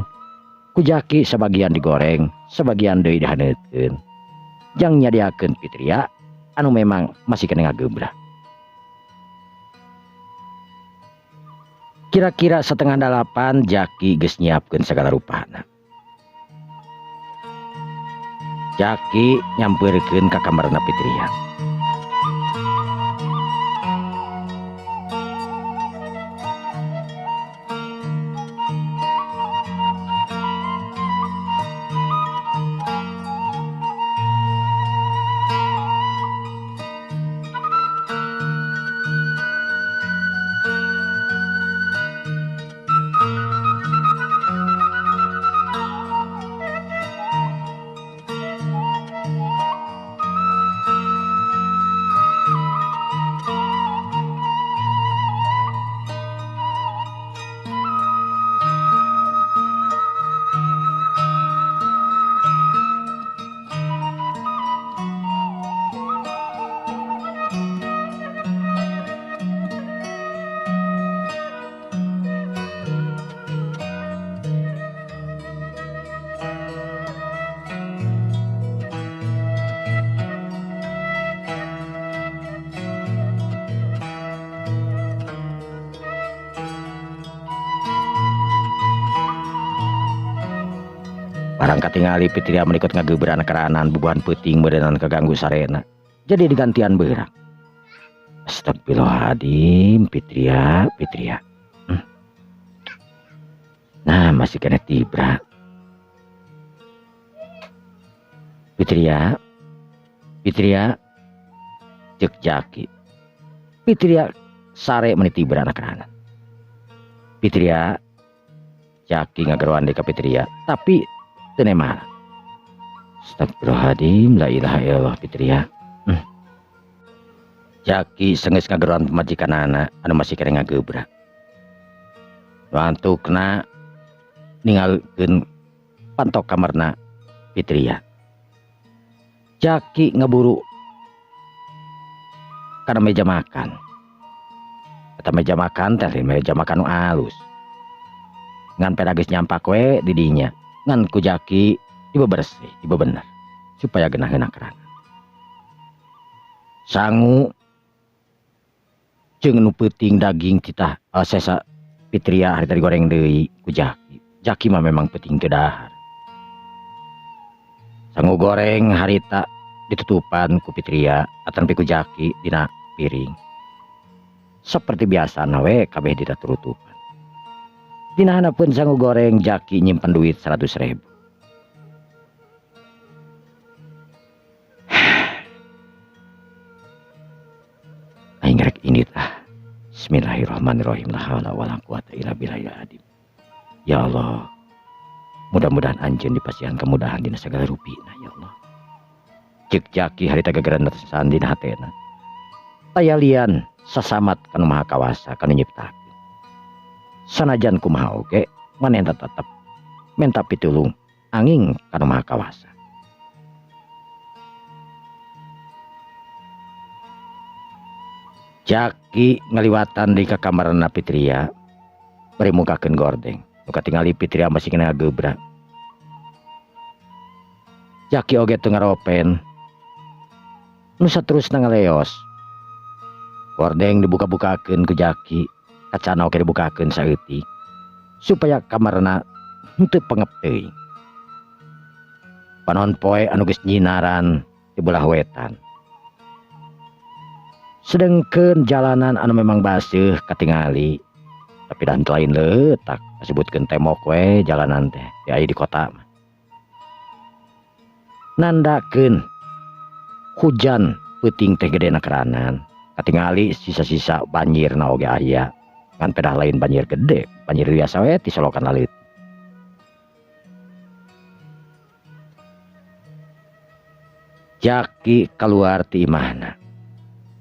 ku Jaki sebagian digoreng sebagian deui dihaneutkeun jang nyadiakeun Fitria anu memang masih kena ngagebrah. Kira-kira 7:30 Jaki geus nyiapkeun segala rupana. Jaki nyampeurkeun ka kamarna Fitria. Barang katingali Fitria menikot ngagebran keranan bubuhan peuting beureunan kaganggu sarena. Jadi digantian beurang. Astagfirullahaladzim, Fitria, Fitria. Nah, masih kena tibra. Fitria, Fitria, cek Jaki. Fitria sare meni tibra anak keranan. Fitria, Jaki ngageroan deui ka Fitria, tapi teu nemah. Astagfirullahaladzim, la ilaha illallah Fitria. Jaki senggeus ngageroan pamajikanana anu masih kena ngagebrak. Nu antukna ninggalkeun pantok kamarna Fitria. Jaki ngeburu kana meja makan. Eta meja makan teh lain meja makan nu alus. Ngan peda geus nyampak we di dinya. Ngan ku Jaki dibebersih, dibebener supaya geunah-geunah kerana. Sangu jeung nu peuting daging titah sesa Fitria harita digoreng deui ku Jaki. Jaki mah memang peuting teu dahar. Sangu goreng harita ditutupan ku Fitria atanpi ku Jaki dina piring. Seperti biasa we kabeh ditutupan. Dina handapeun sangu goreng Jaki nyimpen duit 100.000. Aing rek indit ah. Bismillahirrahmanirrahim. La haula wala quwata illa billahil azim. Ya Allah, mudah-mudahan anjeun dipasihan kemudahan dina sagala rupina ya Allah. Cek Jaki harita gegeran tersesat dina hatena. Taya lian sasamat kanu maha kawasa kanu nyiptakeun. Sanajan kumaha oge manehna tetep menta pitulung angin kanu maha kawasa. Jaki ngaliwatan di ka kamarna Fitria bari mukakeun gordeng. Nu katingali Fitria masih kena gebrak. Jaki oge teu ngaropen. Nu saterusna ngaleos. Gordeng dibuka-bukakeun ku Jaki, kacana oge dibukakeun saeutik supaya kamarna henteu pengep teuing. Panon poe anu geus nyinaran di belah wetan. Sedengkeun jalanan anu memang baseuh katingali, tapi dan lain leutak disebutkeun temok we jalanan teh di aya di kota mah. Nandakeun hujan peuting teh gedena keranan, katingali sisa-sisa banjirna oge aya. Ngan pedah lain banjir gede, banjir biasa we ti solokan leutik. Jaki keluar ti imahna.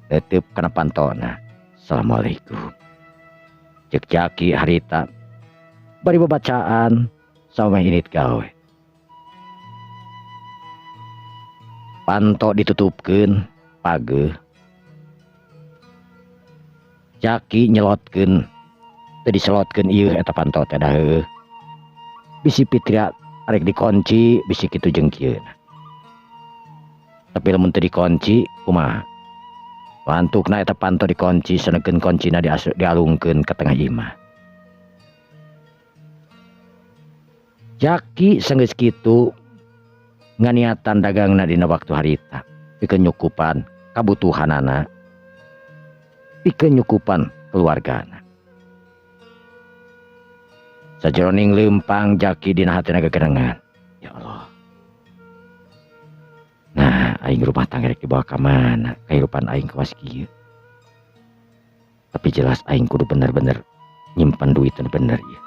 Netep kana pantona. Assalamualaikum. Cek Jaki harita bari babacaan sama init gawe. Panto ditutupkeun pageuh. Jaki nyelotkeun teu diselotkeun ieu eta panto teh da heueuh. Bisi Fitria arek dikunci bisi kitu jeung kieu. Tapi lamun teu dikunci kumaha? Wantukna eta panto dikunci sanekeun kuncina dialungkeun ka tengah imah. Jaki sanggeus kitu nganiatan dagangna dina waktu harita pikeun nyukupan kabutuhanana, pikeun nyukupan keluargana. Sajeroning leumpang Jaki dina hatina gegerengan. Ya Allah. Nah, aing rumah tangga rek dibawa ka mana? Kahirupan aing kawas kieu. Tapi jelas aing kudu bener-bener nyimpen duit bener ieu.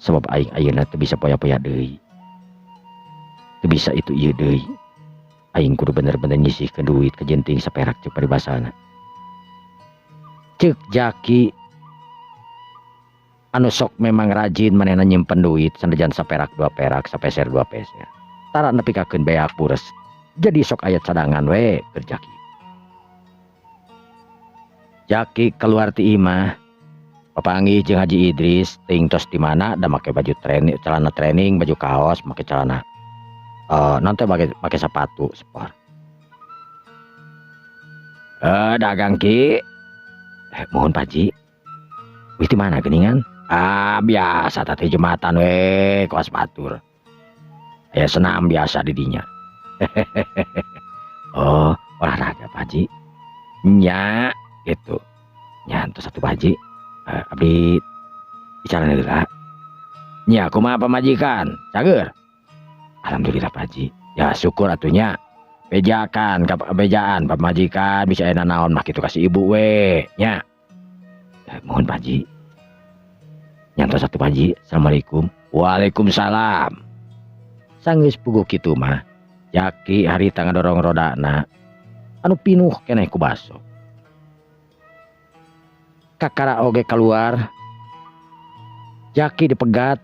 Sebab aing ayeuna teu bisa poya-poya deui. Teu bisa itu ieu deui. Aing kudu bener-bener nyisihkeun duit kajenting saperak ceuk paribasana. Ceuk Jaki anu sok memang rajin manehna nyimpen duit sanajan saperak dua perak, sapeser dua peser. Tara nepikakeun beak bures. Jadi sok ayat cadangan we keur Jaki. Jaki keluar ti imah, papanggih jeung Haji Idris teuing tos di mana da make baju training, celana training, baju kaos, make celana non teh make sepatu sport. Dagang ki. Mohon Pak Haji. Wih di mana geuningan? Ah, biasa tadi jembatan we kawas batur. Aya senam biasa di dinya. Oh, olahraga Pak Haji. Nya gitu. Nya entos satu Pak Haji. Abdi bicara heula. Nya kumaha pamajikan? Cager. Alhamdulillah Pak Haji. Ya syukur atunya. Bejakan, bejaan pamajikan bisa enak naon mah kitu kasih ibu we nya. Mohon Pak Haji. Nya entos satu Pak Haji. Assalamualaikum. Waalaikumsalam. Sanggeus puguh kitu mah. Jaki harita ngadorong rodana anu pinuh keneh ku baso. Kakara oge keluar. Jaki dipegat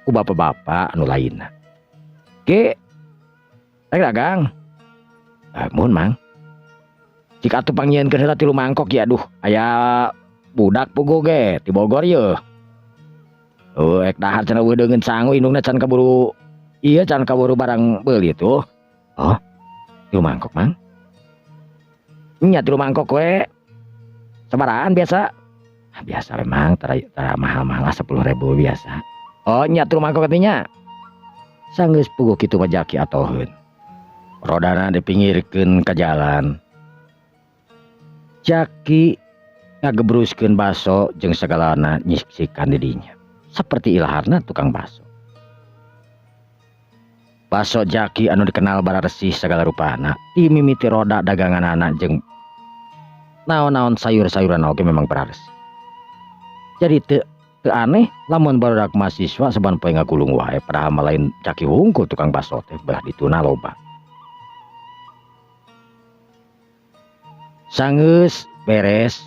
ku bapak-bapak anu lainna. Ki, rek dagang. Mohon mang. Jika atuh pangnyieunkeun heula 3 mangkok ya aduh, aya Budak puguh ge ti Bogor yeuh. Oh, ek dahar cenah eueuh deungeun sangu indungna can kaburu ieu can kaburu barang beuli tuh. Oh, 3 mangkok Mang. Nya 3 mangkok we. Sabarahaan biasa? Ah, biasa we Mang, tara mahal-mahal lah 10.000 biasa. Oh, nya 3 mangkok atuh. Sanggeus puguh kitu mah Jaki atoheun. Rodana dipinggirkeun ka jalan. Jaki ngagebruskeun baso jeung sagalana nyiksikan di dinya. Seperti ilaharna tukang baso. Baso Jaki anu dikenal bararesih sagala rupana, ti mimiti roda daganganana jeung naon-naon sayur-sayuran oge memang bararesih. Jadi teu aneh lamun barudak mahasiswa saban poe ngagulung wae padahal mah lain Jaki hungkul tukang baso teh belah dituna loba. Sanggeus beres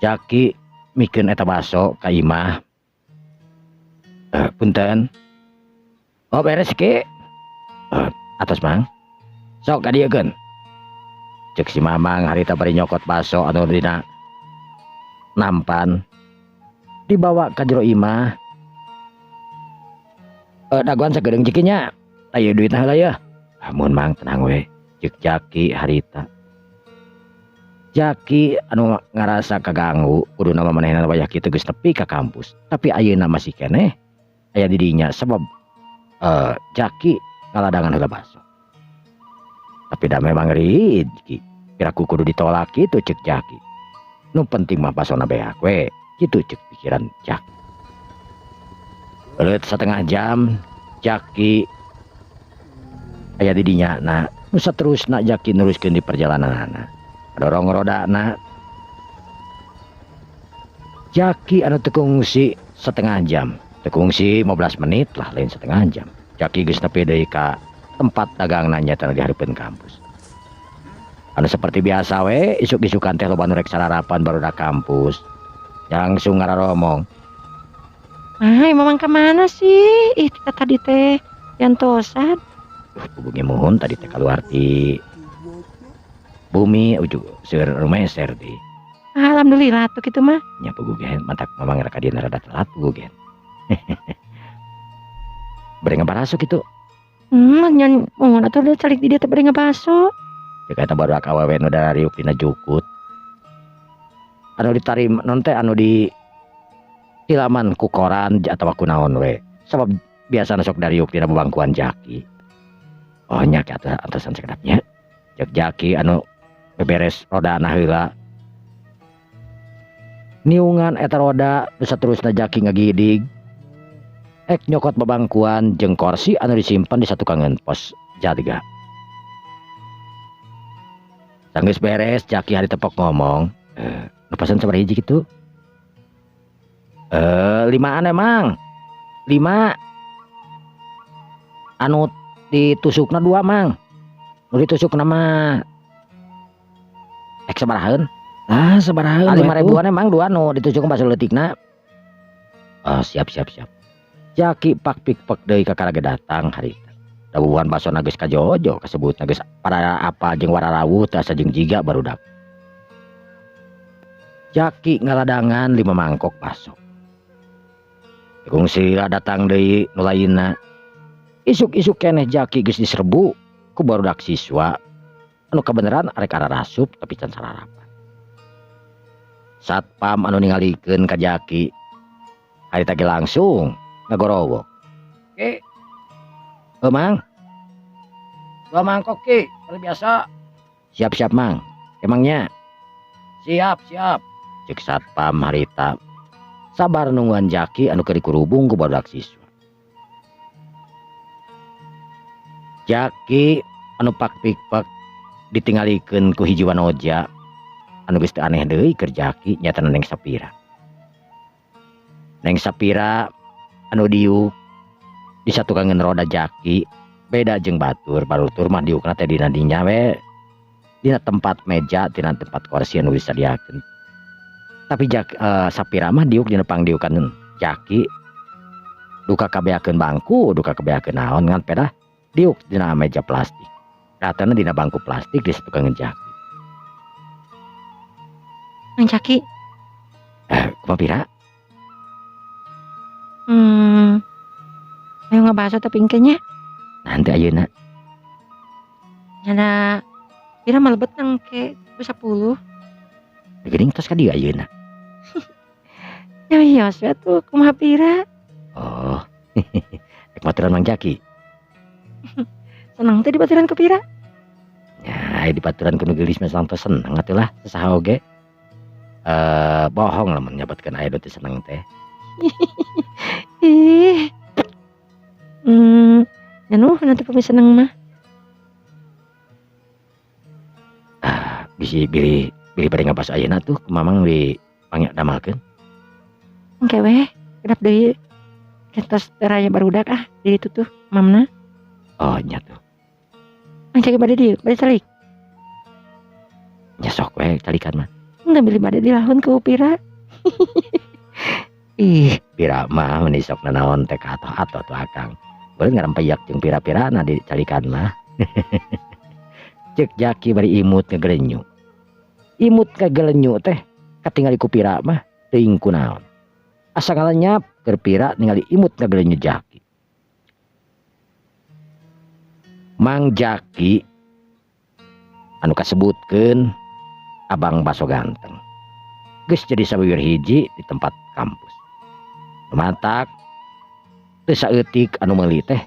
Jaki mikeun eta baso ka imah. Punten. Oh beres ki. Atos Mang. Sok ka dieu keun. Ceuk si Mamang harita bari nyokot baso anu dina nampan dibawa ka jero imah. Dagoan sagedeung ciki nya. Aya duitna heula yeuh. Amun Mang tenang we. Ceuk Jaki harita. Jaki anu ngarasa kaganggu kuduna mah manehna wayah kitu geus nepi ka kampus. Tapi ayeuna masih keneh aya di dinya sebab Jaki ngaladangan heula baso. Tapi da memang riid ki. Piraku kudu ditolak kitu ceuk Jaki. Nu penting mah basona beak we, kitu ceuk pikiran Jaki. Leuleut setengah jam Jaki aya di dinya na. Nu saterusna Jaki neruskeun di perjalananana. Dorong rodana. Jaki anu teu kungsi setengah jam, teu kungsi 15 menit lah lain setengah jam. Jaki geus nepi deui ka tempat dagangna nyaeta di hareupeun kampus. Anu seperti biasa we, isuk-isukan teh loba nu rek sararapan barudak kampus. Langsung ngararomong. Ai, Mamang ka mana sih? Ih, kita tadi teh jantosan. Hubungi muhun tadi teh kaluar ti bumi ujug seueur rumeser di. Alhamdulillah tuh kitu mah. Nya puguh ge mantak Mamang rek ka dieu rada telat puguh ge. Bari ngabaso kitu. Nyan mohon atuh da calik di dieu teh bari ngabaso. Ceuk eta barudak awewe nu darariuk dina jukut. Anu ditarim non teh anu di tilaman ku koran atawa ku naon we. Sabab biasana sok dariuk dina babangkuan Jaki. Oh nya ke atasan sakedapnya. Ceuk Jaki anu beberes rodana heula. Niungan eta roda nu saterusna Jaki ngagidig. Ek nyokot babangkuan jeung korsi anu disimpan di satukangeun pos jadga. Sanggeus beres Jaki hari tepok ngomong, nu pesen sabaraha hiji kitu? 5an emang. 5. Anu ditusukna 2 Mang. Nu ditusukna mah ek sabarahaeun? Ah, sabarahaeun Ah, lima we tuh? ribuan emang 2 nu ditusuk baso leutikna. Oh, siap siap siap. Jaki pak pik pek deui ka karage datang harita. Da bubuhan basona geus kajojo kasebutna geus para apa jeung wararawuh teh asa jeung jiga barudak. Jaki ngaladangan 5 mangkok baso. Kungsi datang deui nu lainna. Isuk-isuk keneh Jaki geus diserbu ku barudak siswa anu kabeneran arek ararasup tapi can sararapan. Satpam anu ningalikeun ka Jaki harita ge langsung ngagorowok. Ki. Mang. 2 mangkok Ki, seperti biasa. Siap-siap Mang. Emangnya? Siap, siap. Cek satpam harita. Sabar nungguan Jaki anu keur dikurubung ku barudak siswa. Jaki anu pak pik-pek ditinggalikeun ku hiji wanoja anu geus teu aneh deui keur Jaki nyata Neng Sapira. Neng Sapira anu diuk di satukangeun roda Jaki beda jeung batur, batur mah diukna teh dina dinya we dina tempat meja, dina tempat kursi anu disadiakeun. Tapi Sapira mah diuk dina pangdiukan Jaki duka kabeakeun bangku, duka kabeakeun naon ngan pedah diuk dina meja plastik. Katana dina bangku plastik di satukangeun Jaki. Mang Jaki. Kumaha Pira? Ayo ngabaso tapi engke nya. Nanti ayeuna. Nyana Pira malebet nang ke 10. Geuning tos ka dieu ayeuna. Ya iya we atuh kumaha Pira? Oh. Rek baturan Mang Jaki. Seneng teh dibaturan ku Pira? Ya, aya dibaturan ku nu geulis mah tos seneng atuh lah saha oge. Bohong lamun nyabatkeun aya nu teu seneng teh. Ih. Nya nuhun atuh pami seneng mah. Ah, bisi bilih bade ngabaso ayeuna tuh ku Mamang di pangdamelkeun. Engke weh, kedap deui. Gentos teu raya barudak ah di ditu tuh mamna. Oh nya tuh. Mang Jaki bade dieu, bade calik. Nya sok we calikan mah. Henteu bilih bade dilahun ku Pira. Ih, Pira mah meuni sok nanaon teh kaatoh-atoh tuh Akang. Boleh ngarempeyak jeung pira-pirana dicalikan mah. Ceuk Jaki bari imut ngagelenyuk. Imut ngagelenyuk teh katingali ku Pira mah teuing kunaon. Asa ngalenyap keur Pira ningali imut ngagelenyuk Jaki. Mang Jaki anu kasebutkeun abang baso ganteng. Geus jadi sawiwir hiji di tempat kampus. Matak teu saeutik anu meuli teh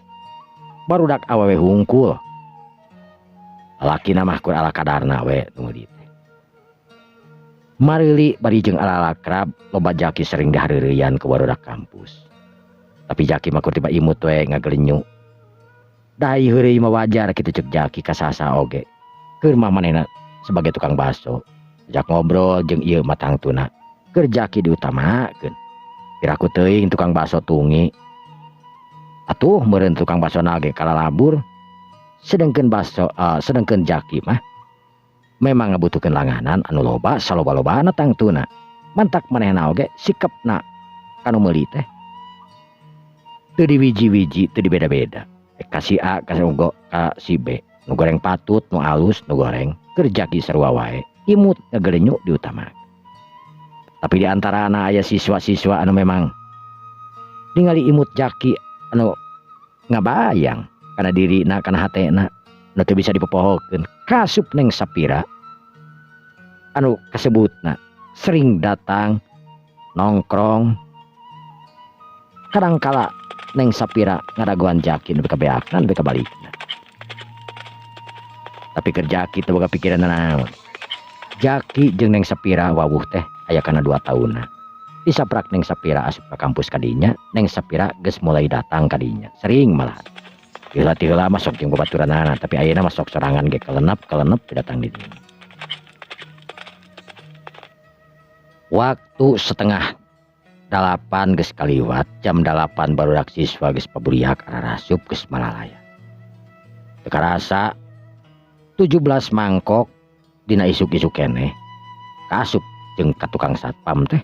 barudak awewe hungkul. Lalakina mah kur ala kadarna we nu meuli teh. Mareuli bari jeung alalakrab loba Jaki sering dihareureyan ku barudak kampus. Tapi Jaki mah kur tiba imut we ngagelenyuk. Dai heureuy mah wajar kitu ceuk Jaki ka saha oge. Keur mah manehna sebagai tukang baso. Sejak ngobrol jeung ieu mah tangtuna keur Jaki diutamakeun. Piraku teuing tukang baso tungi. Atuh meureun tukang basona ge kalalabur. Sedengkeun baso sedengkeun Jaki mah memang ngabutuhkeun langganan anu loba saloba-lobana tangtuna. Mantak manehna oge sikepna kanu meuli teh teu diwiji-wiji, teu dibeda-beda. Ka si A, ka si ugo, ka si B. Nu goreng patut, nu alus, nu goreng keur Jaki sarua wae. Imut ngagelenyuk diutamakeun. Tapi di antarana aya siswa-siswa anu memang ningali imut Jaki anu ngabayang kana dirina, kana hatena nu teu bisa dipopohokeun. Kasup Neng Sapira anu kasebutna sering datang nongkrong. Kadangkala Neng Sapira ngadagoan Jaki nepi ka beakna nepi ka balikna. Tapi keur Jaki teu boga pikiran naon. Jaki jeung Neng Sapira wawuh teh aya kana 2 taunna. Disaprak Neng Sapira asup ka kampus kadinya, Neng Sapira geus mulai datang kadinya, sering malah. Tiheula-tiheula mah sok jeung babaturanana, tapi ayeuna mah sok sorangan ge kelenep-kelenep datang di dinya. Waktu 7:30 geus kaliwat, jam 8 barudak siswa geus paburiak ararasup geus malalaya. Teu karasa 17 mangkok dina isuk-isuk keneh kaasup jeung ka tukang satpam teh.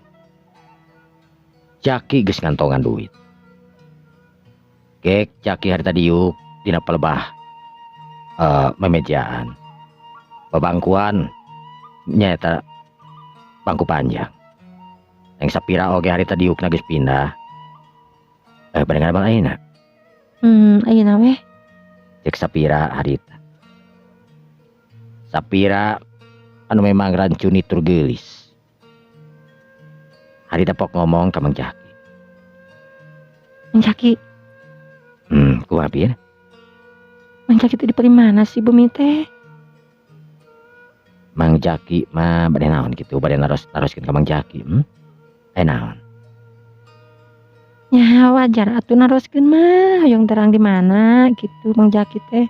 Jaki geus ngantongan duit. Gek Jaki harita diuk dina pelebah memejaan. Babangkuan nyaeta bangku panjang. Neng Sapira oge harita diukna geus pindah. Bade ngadamel ayeuna? Ayeuna weh. Cek Sapira harita. Sapira anu memang rancuni tur geulis. Harita pok ngomong ka Mang Jaki. Mang Jaki. Kumaha Pir? Mang Jaki teh di mana sih bumi teh? Mang Jaki mah bade naon kitu, bade naroskeun ka Mang Jaki, Naon? Ya wajar atuh naroskeun mah, hoyong terang di mana gitu Mang Jaki teh.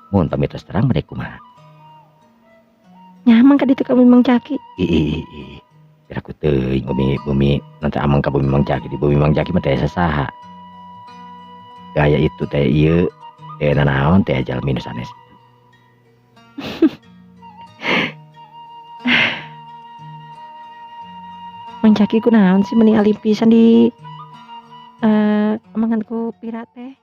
Mun pamit tos terang bade kumaha? Nya amang ka ditu ka bumi Mang Jaki. Ih. Piraku teuing bumi nanti amang ka bumi Mang Jaki, di bumi Mang Jaki mah teh saha. Gaya itu teh ieu, teh nanaon teh jalmi nu sanes. Mang Jaki kunaon sih meni alim pisan di amangan ku Pira teh.